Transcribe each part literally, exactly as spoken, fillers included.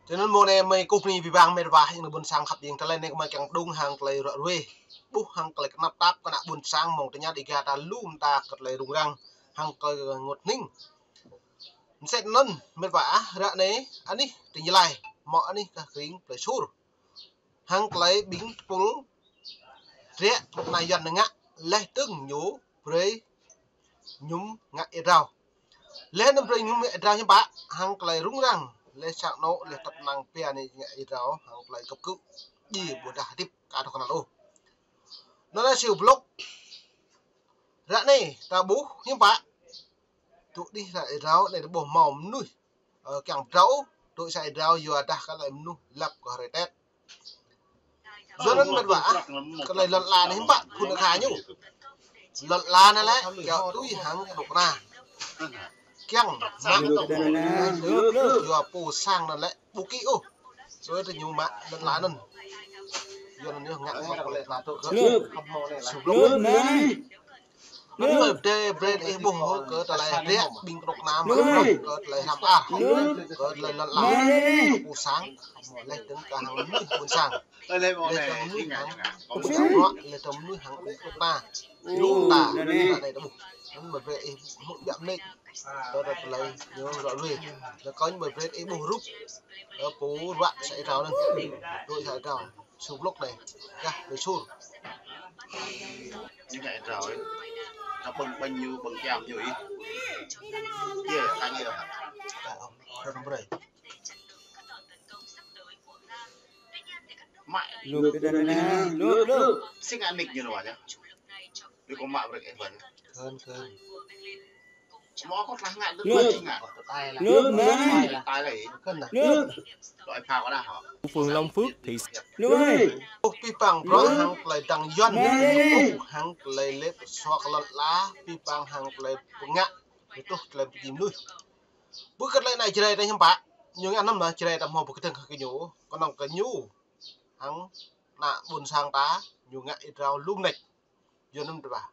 Tơ anăn mơ̆ng anei mei kơ bni bi bang mei wa ing ƀuôn sang khăp ing tơlơi anei mei kiăng đung hăng tơlơi ruă ruê. Ƀuh hăng tơlơi knap tap kơ ană ƀuôn sang mơ̆ng tơña Dega ta lu mta kơ tơlơi rŭng răng hăng tơlơi ngot hnĭng. Msĕ anăn mei wa ah ră anei anih tĭng jlai mâo anih kơ kring plei sur. Hăng tơlơi ƀing tơpul triă na yuăn ngă leh tơ̆ng ñu brei ñum ngă êa drao. Leh anăn brei ñum ngă êa drao ñu pă hăng tơlơi rŭng răng leh sang anôk leh tăp năng pia anei ngă êa drao hăng tơlơi găp gŭ. Ji ƀudah hdĭp ka dôk kơnăn ôh. Anăn siu blok. Ră anei ta ƀuh ñu pă. Tŭ dih ră êa drao anei ta ƀuh mâo mnuih. Ơ, kiăng drao, tŭ sa êa drao yua dah kơ lĕ mnuih lăp kơ hruê Tết. Yua anăn mei wa ah, kơ lĕ lăn ala anei pă phun kha ñu. Lăn ala anei lĕ kiăng tui hăng knŭk kna. Kiăng mă yua pô sang anăn lĕ ƀu kĭ ôh. Yua tơ ñu mă lăn ala anăn. Yua anăn ñu ngă mă kơ lĕ ta tŭ kơ. Anăn mei brei brei ih ƀuh hŏ kơ tơlơi hriă ƀing knŭk kna mă kơ tơlơi hrăm ar. Kơ tơlơi lăn ala. Pô sang. Leh dơ̆ng kơ hăng mnuih ƀuôn sang. Leh dơ̆ng mnuih hăng. Leh dơ̆ng mnuih hăng ƀing knŭk kna. Lu mta. Anei ta ƀuh. Anăn mei brei ih hmư̆ biă mnêč. Kơ tơlơi ñu ruă ruê. Leh kơ anăn mei brei ih ƀuh rup. Ơ, pô ruă sa êa drao anăn. Ruă sa êa drao. Su blok anei. Gah plei sur. Ñu ngă êa drao ih. Ka ƀơ̆ng ƀañ ñu, ƀơ̆ng kiam ñu ih. Yơh, tăng yơh. Ơ, ơ, brei. Mă. Lu tơ anei, lu, lu. Sing anik ñu lu aja. Lu kơ mă brei ih ƀañ. Kơn, kơn. Mâo kơ tlah ngă dơ̆ng lu. Lu, lu, anei. Tai lei. Kơn dah. Lu. Lu ai phao kơ dah hŏ. Phường Long Phước, thị xã. Lu ơi. Ôh, bi păng bruă hăng tơlơi dăng yuăn. Ôh, hăng tơlơi lĕ sua kơ lăn ala, bi păng hăng tơlơi pơngă, ih truh tơlơi pơjing mnuih. Ƀuh kơ tơlơi anei Jrai ta hiam pă, ñu ngă anăn mơh Jrai ta mâo pơkdơ̆ng kơ ñu, kơnơ̆ng kơ ñu. Hăng ană ƀuôn sang ta, ñu ngă êa drao lu mnêč. Yua anăn ta ƀuh.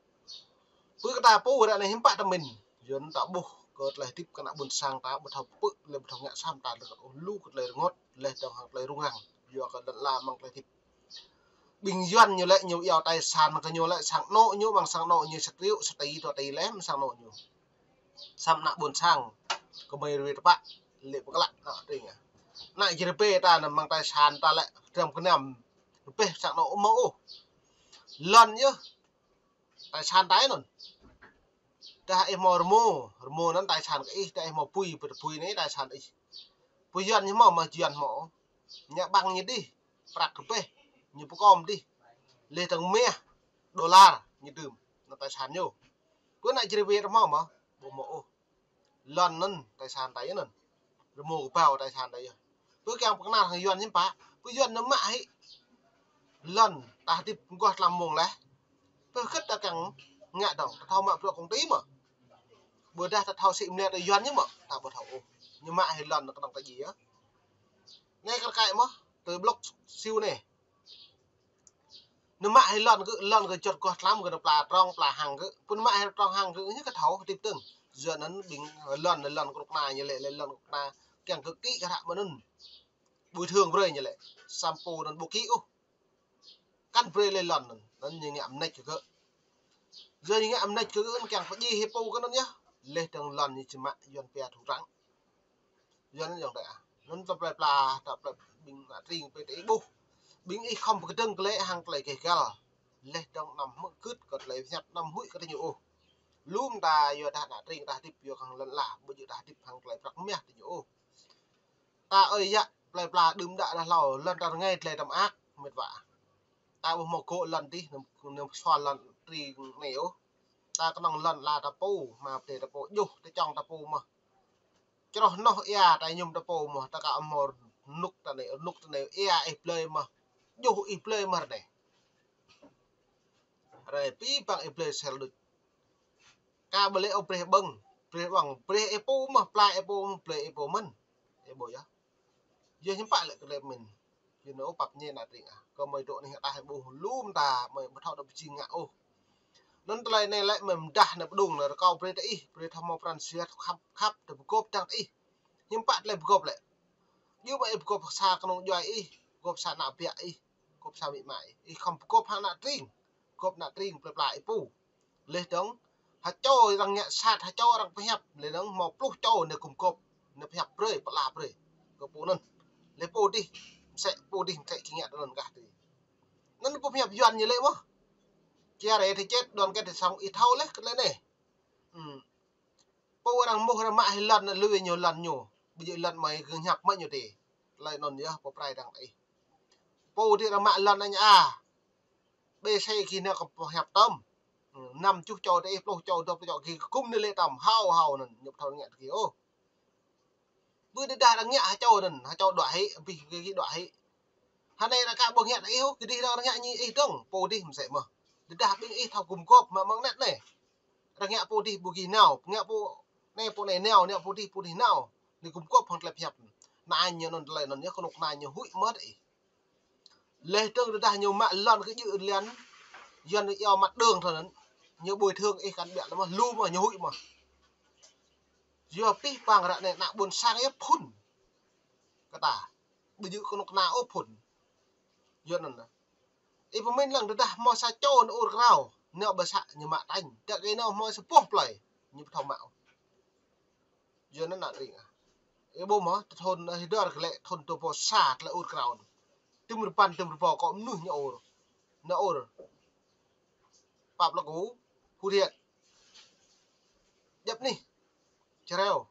Pơ kơ ta pô ră anei hiam pă ta mĭn. Yua anăn ta ƀuh kơ tơlơi hdĭp kơ ană ƀuôn sang ta ƀu thâo pơ̆ leh ƀu thâo ngă sa mta leh kơ ôh lu kơ tơlơi rngot leh dơ̆ng hăng tơlơi rŭng răng. Yua kơ lăn ala mơ̆ng tơlơi hdĭp. Ƀing yuăn ñu lĕ ñu iêu tài sản kơ ñu lĕ sang anôk ñu mơ̆ng sang anôk ñu sa triệu, sa tỷ, dua tỷ leh mơ̆ng sang anôk ñu. Sa mta ƀuôn sang kơ mei rui tơpă lĕ pơklă anăn tring ah. Anăn Jrai ta anăn mơ̆ng tài sản ta lĕ dram kơnăm. Peh sang anôk mâo ôh. Lăn yơh. Tài sản ta anăn. Dah ih mâo rmô, rmô anăn tài sản kơ ih, dah ih mâo pui, pui anei tài sản ih. Pui yuăn ñu mâo, mâo yuăn mâo. Ñu ƀăng ñu dih, prăk rơbeh, ñu pơkom dih. Leh dơ̆ng mah, đôlar, ñu dưm, anăn tài sản ñu. Pơ anăn Jrai ta mâo mơh, ƀu mâo ôh. Lăn anăn, tài sản ta anăn. Rmô kbao tài sản ta yơh. Pơ kiăng pơknar hăng yuăn hiam pă, pơ yuăn ñu mă hĭ. Lăn, ta hdĭp mguah tlam mông leh. Pơ kơt ta kiăng ngă dơ̆ng, ta thâo mă bruă công ty mơh. Ƀudah ta thâo sĭ mlei ta yuăn ñu mơh, ta ƀu thâo ôh. Ñu mă hĭ lăn kơnơ̆ng ta djiê yơh. Anei kơ kăi mơh, tơ blok siu anei. Ñu mă hĭ lăn kơ, lăn kơ čŏt guah tlam kơ ñu pla trong, pla hăng kơ. Pơ ñu mă hĭ trong hăng kơ, ñu kơ thâo hdĭp dơ̆ng. Yua anăn ƀing lăn, lăn knŭk kna ñu lĕ, lăn knŭk kna. Kiăng kơ kĭ kơ hră mơ̆ng anăn. Bồi thường brei ñu lĕ. Sa êpul anăn ƀu kĭ ôh. Kăn brei leh lăn anăn, anăn ñu ngă mnêč kơ gơ̆. Yua ñu ngă mnêč kơ gơ̆ anăn kiăng pơjing hĕ pô kơ anăn yơh. Leh dơ̆ng lăn ñu či mă yuăn pia thủ răng. Yua anăn yơh dih ah. Anăn ta plei pla, ta plei ƀing ană tring pei ti ƀuh. Ƀing ih khŏm pơkdơ̆ng kơ lĕ hăng tơlơi keh găl. Leh dơ̆ng anăm hmư̆ gưt kơ tơlơi hiăp anăm huĭ kơ diñu ôh. Lu mta yua dah ană tring ta hdĭp yua hăng lăn ala, ƀu djŏ ta hdĭp hăng tơlơi prăk mah diñu ôh. Ta ơi yă, plei pla đưm đă dah hlâo, lăn ta rngai tơlơi tăm ak, mĕt wa. Ta ƀuh mâo gŏ lăn dih, năm, năm sua lăn tri anei ôh. Ta kơnơ̆ng lăn ala ta pô, mă pơdai ta pô, djuh, ta čŏng ta pô mơh. Čroh noh êa, ta ñum ta pô mơh, ta ka mâo rnuk ta anei, rnuk ta anei, êa ih blei mơh, djuh ih blei mơh anei. Rei pĭ păng ih blei sel đuč. Ka ƀu lĕ ôh brei ƀơ̆ng, brei ƀơ̆ng, brei êpô mơh, pla êpô mơh, blei êpô mơ̆n. Êpô yơh. Yơh hiư̆m pă lĕ kơ lĕ mĭn. Yơh nô pap ñe ană tring ah. Kơ mơi dôk anih ta hĕ ƀuh lu mta, mơi ƀu thâo dôk pơjing ngă ôh. Anăn tơlơi anei lĕ mơi mdah anei pơdŭng anei rơkâo brei ta ih, brei thâo mâo pran jua khăp, khăp, ta pơgôp dăng ta ih. Hiư̆m pă tơlơi pơgôp lĕ. Ñu ba ih pơgop sa knŏng djuai ih, pơgop sa ană biă ih, pơgop sa amĭ ama ih. Ih khŏm pơgop hŏng ană tring, pơgop ană tring plei pla ih pô. Leh dơ̆ng, ha čô arăng ngă sat, ha čô arăng pơhiăp, leh dơ̆ng mâo pluh čô nao gŭm gop, nao pơhiăp brei, pơala brei kơ pô anăn. Leh pô dih, msĕ pô dih msĕ čiăng ngă anăn kah ti. Anăn pô pơhiăp Yuăn ñu lĕ mơh. Chia rẽ thì chết, đoàn kết thì sống, ih thâo leh kơ leh anei. Pô arăng mŭt arăng mă hĕ lăn, lui ñu lăn ñu. Ƀu djŏ lăn mơi kơ hiăp mă ñu ti. Leh anăn yơh pô prai dăng ti. Pô ti arăng mă lăn anei a. Ƀiă sa kơ nao kơ pô hiăp tăm. Năm čuh čô ti, pluh čô, dua pluh čô kơ kŭm ni lĕ tăm. Hao hao anăn, ñu ƀu thâo ngă ti kơ ôh. Ƀu dih dah arăng ngă ha čô anăn, ha čô dua hĕ, abih kơ kơ dua hĕ. Hơnei arăng ka ƀuh ngă ti ih ôh, kơ dih arăng ngă ñu ih dơ̆ng, pô dih msĕ mơh. Dih dah ƀing ih thâo gŭm gop mă mơ̆ng net anei. Arăng ngă pô dih ƀu gĭr nao, ngă pô anei pô anei nao, ngă pô dih pô dih nao. Ni gŭm gop hŏng tlei pơhiăp. Anăn ñu anăn tlei anăn ñu knŭk kna ñu huĭ mơh ih. Leh dơ̆ng tơdah ñu mă lăn kơ djŏ lăn, Yuăn iêu mă đường thôi anăn. Ñu bồi thường ih kăn ƀiă leh mơh, lu mơh, ñu huĭ mơh. Yua pih pang ară anei ană ƀuôn sang yơh phŭn. Kơ ta, ƀu djŏ knŭk kna ôh phŭn. Yua anăn. Ih pơmĭn lăng tơdah mâo sa čô nao ur krao, nao ƀơ să ñu mă tañ. Dah kơ nao mâo sa boh plei, ñu ƀu thâo mă ôh. Yua anăn ană tring ah. Ih ƀuh mơh, thŭn hơdơr kơ lĕ thŭn dua êbâo sa tlei ur krao. Tŭm rơbăn tŭm rơbâo kơ mnuih nao ur. Nao ur. Pap lŏ kơ, Phú Thiện. Djăp anih. Čreo.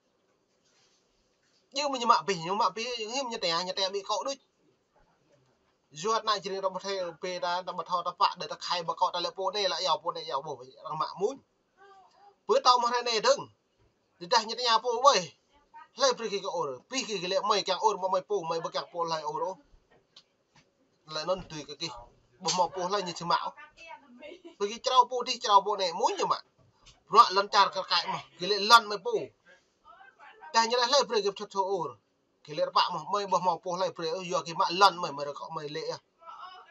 Ñu mă bih, ñu mă bih, hiam ñu tia, ñu tia ƀĭ kŏ đuč. Yua anăn jring ta ƀu thâo bê ta, ta ƀu thâo ta pă, đei ta khai ƀă kŏ ta lĕ pô anei lĕ yua, pô anei yua, ƀuh, arăng mă mmuñ. Pơ tâo mơh hruê anei dơ̆ng. Tơdah ñu tơña pô ƀai. Hlei brei kơ kơ ur, bih kơ kơ lĕ mơi kiăng ur, mă mơi pô, mơi ƀu kiăng pô hlei ur ôh. Leh anăn tui kơ kơ. Ƀuh mâo pô hlei ñu či mă ôh. Pơ kơ črao pô dih, črao pô anei, mmuñ ñu mă. Bruă lăn čar kơ kai mơh, kơ lĕ lăn mơi pô. Dah ñu lĕ hlei brei kơ pơčŭt čô ur. Kơ lĕ rơpă mơh, mơi ƀuh mâo pô hlei brei, yua kơ mă lăn mơi, mơi rơkŏ mơi lĕ yơh.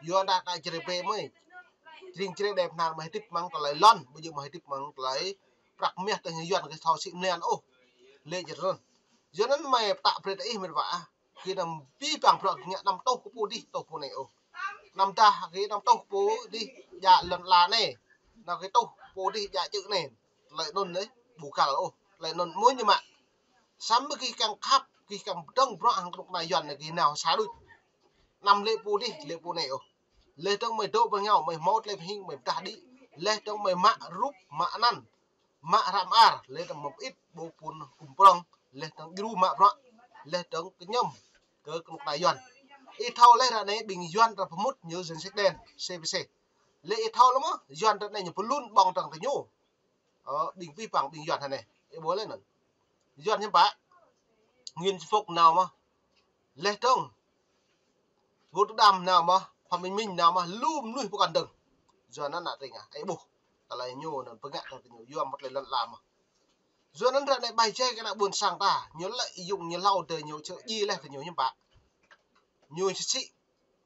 Yua dah ta črê bê mơi. Jring črê đei pnar mơi hdĭp mơ̆ng tlei lăn, ƀu djŏ mơi hdĭp mơ̆ng tlei prăk mah tơ ñu Yuăn kơ thâo sĭ mlan ôh. Lĕ jơ̆ run. Yua anăn mơi ptăk brei ta ih mĭt wa ah. Kơ năm pih pang bruă ngă năm tuh kơ pô dih, tuh pô anei ôh. Năm dah kơ năm tuh pô dih djă lăn ala anei. Năm kơ tuh pô dih djă čư̆ anei. Tlei anăn anei, ƀu kăl ôh. Tlei anăn mmuñ ñu mă. Săm kơ kiăng khăp, kơ kiăng dơ̆ng bruă hŏng knŭk kna Yuăn anei kơ nao sa đuč. Năm lĕ pô dih, lĕ pô anei ôh. Leh dơ̆ng mơi dôk ƀơ̆ng êngao, mơi mâo tlei pơhing, mơi pơdah đĭ. Leh dơ̆ng mơi mă rup, mă anăn. Mă hră mơar, leh dơ̆ng mă pĭt, ƀuh phŭn kŭm prŏng, leh dơ̆ng djru mă bruă, leh dơ̆ng kñăm kơ knŭk kna Yuăn. Ih thâo leh ară anei ƀing Yuăn ta pơmŭt ñu danh sách đen, C P C. Leh ih thâo leh mơh, Yuăn ară anei ñu pơlun ƀơ̆ng dơ̆ng tơ ñu. Ơ, ƀing pih pang ƀing Yuăn hơnei. Ih ƀuh leh anăn. Yuăn hiam pă. Nguyễn Xuân Phúc nao mơh. Leh dơ̆ng. Vũ Đức Đam nao mơh, Phạm Bình Minh nao mơh, lu mnuih pơkŏn dơ̆ng. Yua anăn ană tring ah, ih ƀuh. Tlei ñu anăn pơngă kơ ñu, yua mâo tlei lăn ala mơh. Yua anăn ară anei ƀai jai kơ ană ƀuôn sang ta, ñu lĕ ih yŭng ñu hlâo dê ñu čơ djiê leh kơ ñu hiam pă. Ñu sĭ sĭ,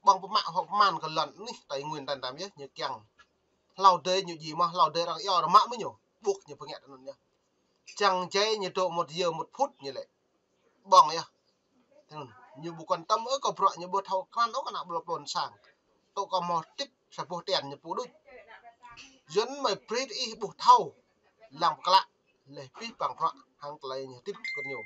ƀơ̆ng pơmă hŏ pơman kơ lăn anih Tây Nguyên ta tam yơh, ñu kiăng. Hlâo dê ñu djiê mơh, hlâo dê arăng iêu arăng mă mơh ñu, ƀuh ñu pơngă anăn yơh. Čiăng jai ñu dôk một giờ một phút ñu lĕ. Ƀơ̆ng yơh. Ñu ƀu quan tâm ôh kơ bruă, ñu ƀu thâo krăn ôh kơ ană ƀuôn sang. Tŭ kơ mâo tĭp sa boh tian ñu pô đuč. Yuăn mơi brei ih ƀuh thâo. Lăng pơklă. Leh pih pang bruă hŏng tlei ñu tĭp kơ ñu.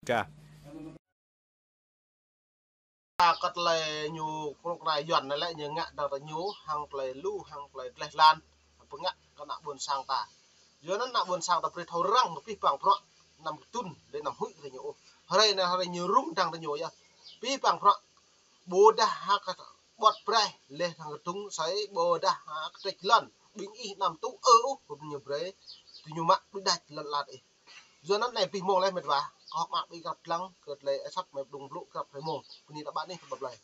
Ka. Kơ tlei ñu knŭk kna Yuăn anei lĕ ñu ngă dơ̆ng tơ ñu hŏng tlei lu, hŏng tlei dleh dlan, pơngă kơ ană ƀuôn sang ta. Yua anăn ană ƀuôn sang ta brei thâo răng kơ pih pang bruă, năm kdŭn, leh năm huĭ kơ ñu ôh. Hruê anei hruê ñu rŭng dơ̆ng tơ ñu yơh. Pih pang bruă, Ƀôdah hŏk ƀuăt brei leh hŏng kdŭng asei, ƀôdah hŏk kdrêč lăn. Ƀing ih anăm tŭ ư ôh, ñu brei, diñu mă đuĕ đač lăn ala ih. Yua anăn anei bi mông leh mĭt wa, kâo hŏk mă bi grăp dlăng, kơ tlei asăp mei mđung blŭ grăp hlei mông. Bni ta ƀă anih kơ ƀă blei.